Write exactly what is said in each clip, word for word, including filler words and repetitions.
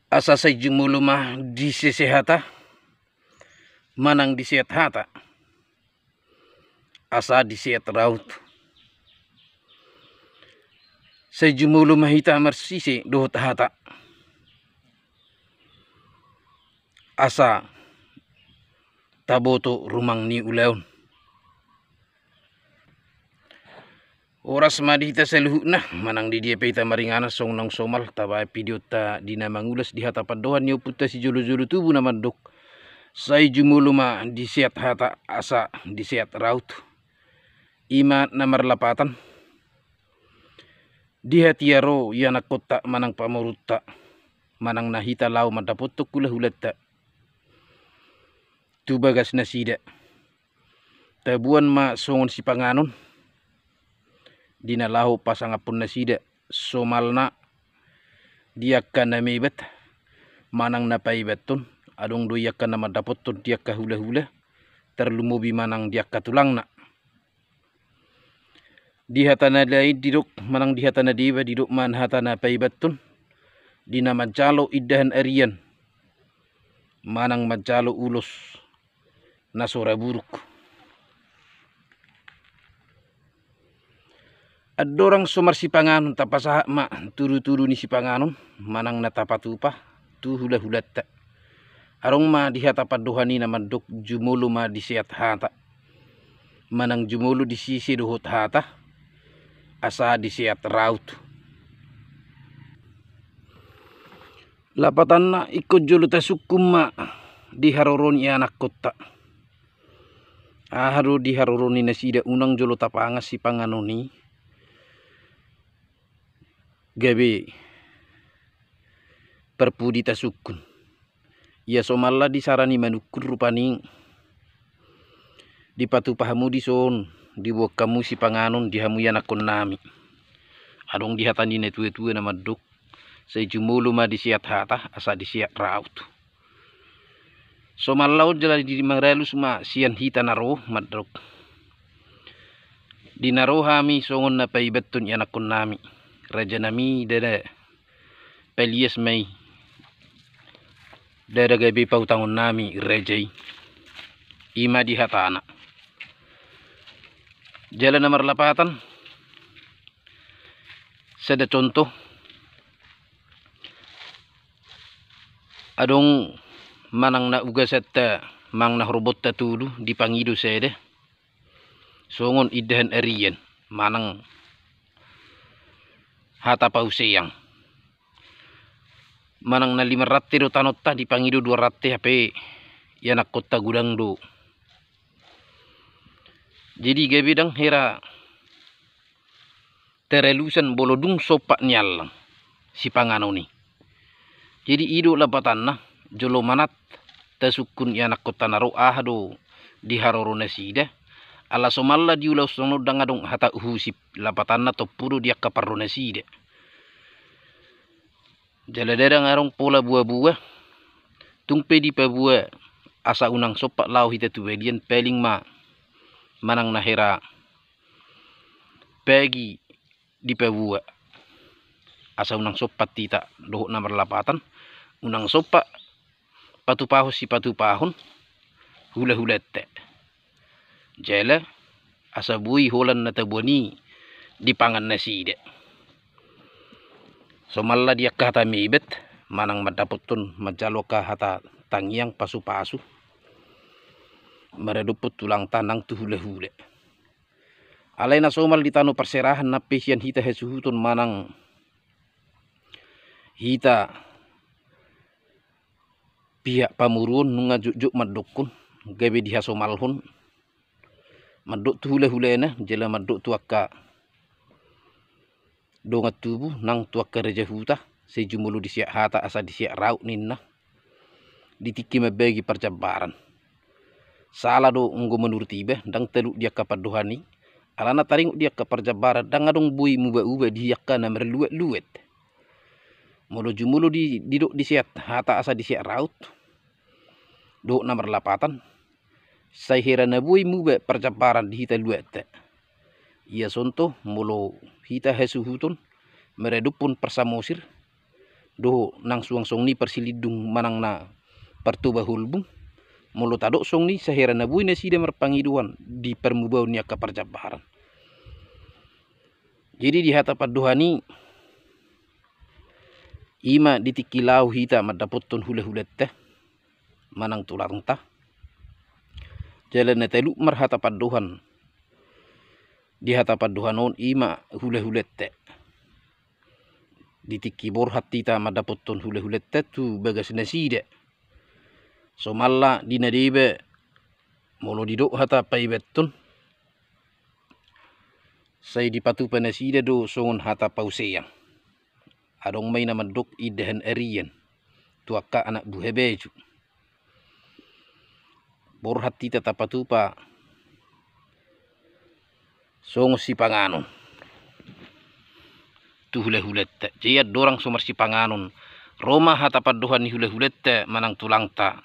Asa sai jumolo ma diseat hata, manang diseat hata, asa diseat raut. Sai jumolo ma hita marsise dohot hata, asa taboto rumang ni ulaon. Horas ma di hita saluhutna, manang di dia pe hita maringanan, songon naung somal tabaen videonta di na mangulas di hata pandohan ni ompunta sijolojolo tubu na mandok: Sai jumolo ma diseat hata, asa diseat raut. I ma na marlapatan, di hatiar on ianakkonta manang pamorunta, manang na hita laho mandapothon hulahulanta tu bagas nasida, taboan ma songon sipanganon di na laho pasangaphon nasida, somalna di angka na mebat, manang na paebathon, adong do i angka na mandapothon di angka hulahula, tarlumobi manang di angka tulangna. Di hata na lain didok, manang di hata na deba didok ma hata na paebathon, di na manjalo indahan arian, manang manjalo ulos na so ra buruk. Andorang so marsipanganon tapasahat ma tudutudu ni sipanganon, manang na tapatupa tu hulahulanta. Adong ma di hata pandohan i na mandok: Jumolo ma diseat hata, manang jumolo disise dohot hata, asa diseat raut. Lapatanna, ingkon jolo tasungkun ma di haroro ni ianakkonta. Aha do di haroro ni nasida? Unang jolo tapangan sipanganon i gabe parpudi tasungkun. Ia somalna di sara ni manungkun rupani dipatupa hamu dison, diboan hamu sipanganon di hamu ianakkonnami. Adong di hata ni natuatua na mandok: Sai jumolo ma diseat hata, asa diseat raut. Somalna on jala di mangalus ma sian hita na ro mandok: Di na ro hami songon na paebathon ianakkonnami, rajanami ndada palias ma i, ndada gabe pautangonnami raja i. I ma di hatana. Jala na marlapatan, sada contoh, adong manang na ugasanta manang na horbotta tolu dipangido sada songon indahan arian manang hata pauseang. Manang na lima rante do tanonta, dipangido dua rante hape ianakkonta godang do. Jadi gabe ndang hera taralusan molo dung sompat ni allang sipanganon i. Jadi i do lapatanna, jolo ma nang tasungkun ianakkonta na ro aha do di haroro nasida. Ala somalna di ulaon songon on ndang adong hata husip, lapatanna tompu do di angka parro nasida. Jala ndada adong pola boaboa, tung pe dipaboa asa unang sompat laho hita tu balian, paling ma manang na hera pagi dipaboa asa unang sompat hita dohot na marlapatan, unang sompat patupahon sipatupahon hulahulanta. Jala asa boi holan na taboan i dipangan nasida. Somalna di angka hata mebat manang mandapothon manjalo angka hata tangiang pasupasu maradophon tulangta nang tu hulahula. Alai na somal di tano parserahan nang pe sian hita hasuhuton manang hita pihak pamoruon nunga jotjot mandokkon, gabe dihasomalhon, mandok tu hulahulana jala mandok tu angka dongan tubu nang tu angka raja huta, sai jumolo diseat hata asa diseat raut ninna. Di tingki mambagi parjambaran, sala do anggo manurut iba, ndang talup di angka pandohan i. Alana taringot di angka parjambaran ndang adong boi muba-uba di angka na marluat-luat. Molo jumolo di, didok diseat hata asa diseat raut dohot na marlapatan, sai hera na boi muba parjambaran di hita luatta. Ia songon molo hita hasuhuton maradophon parsamosir, dohot nang suang songon i parsilindung manang na partoba holbung, molo tadok songon i sai hera na boi nasida marpangidoan di parmubaon ni angka parjambaran. Jadi di hata pandohan i, i ma di tingki laho hita mandapothon hulahulanta manang tulangta. Jala na talu marhata pandohan di hata pandohan on i ma hulahulanta. Di tingki borhat hita mandapothon hulahulanta tu bagas nasida. Somalna di na deba, molo didok hata paibathon, sai dipatupa nasida do songon hata pauseang. Adong ma i na mandok indahan arian tu angka anak buha baju. Borhat hita tapatupa songon sipanganon tu hulahulanta. Jadi andorang so marsipanganon, ro ma hata pandohan ni hulahulanta manang tulangta.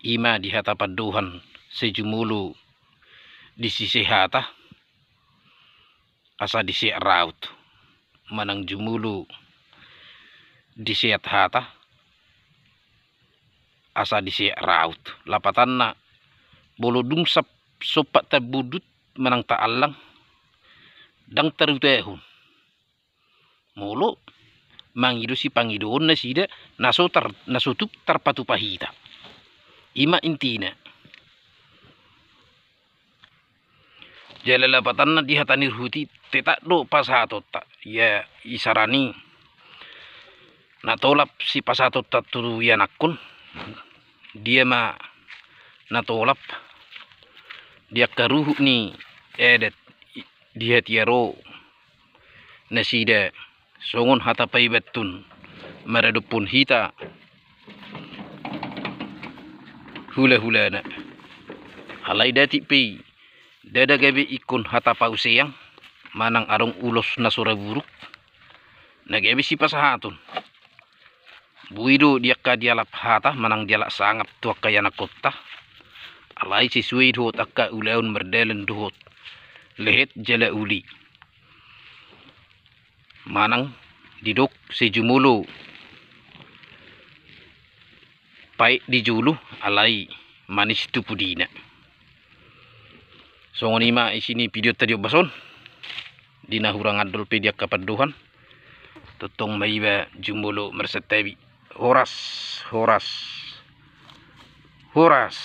I ma di hata pandohan sai jumolo di sise hata asa diseat raut, manang jumolo diseat hata asa diseat raut. Lapatanna, molo dung sap-, sompat tambundut manang taallang, ndang tarutahon molo mangido sipangidoon nasida na so tar-, na so tuk tarpatupa hita. I ma intina. Jala lapatanna di hata ni ruhut i, tetap do pasahatonta. Ia isarana i, na tolap sipasahatonta tu ianakkon, dia ma na tolap di angka ruhut ni adat di hatiar on nasida. Songon hata paibathon maradophon hita hulahulana. Alai datik pe i, ndada gabe ingkon hata pauseang manang adong ulos na so ra buruk na gabe sipasahaton. Boi do di angka dialap hata manang dialap sangap tu angka ianakkonta, alai sesuai dohot angka ulaon mardalan dohot lehet jala uli. Manang didok sai jumolo pait di julu, alai manis tu pudina. Songon i ma isi ni videonta di ombas on. Di na hurang andol pe di angka pandohan, tongtong ma iba jumolo marsantabi. Horas, horas, horas.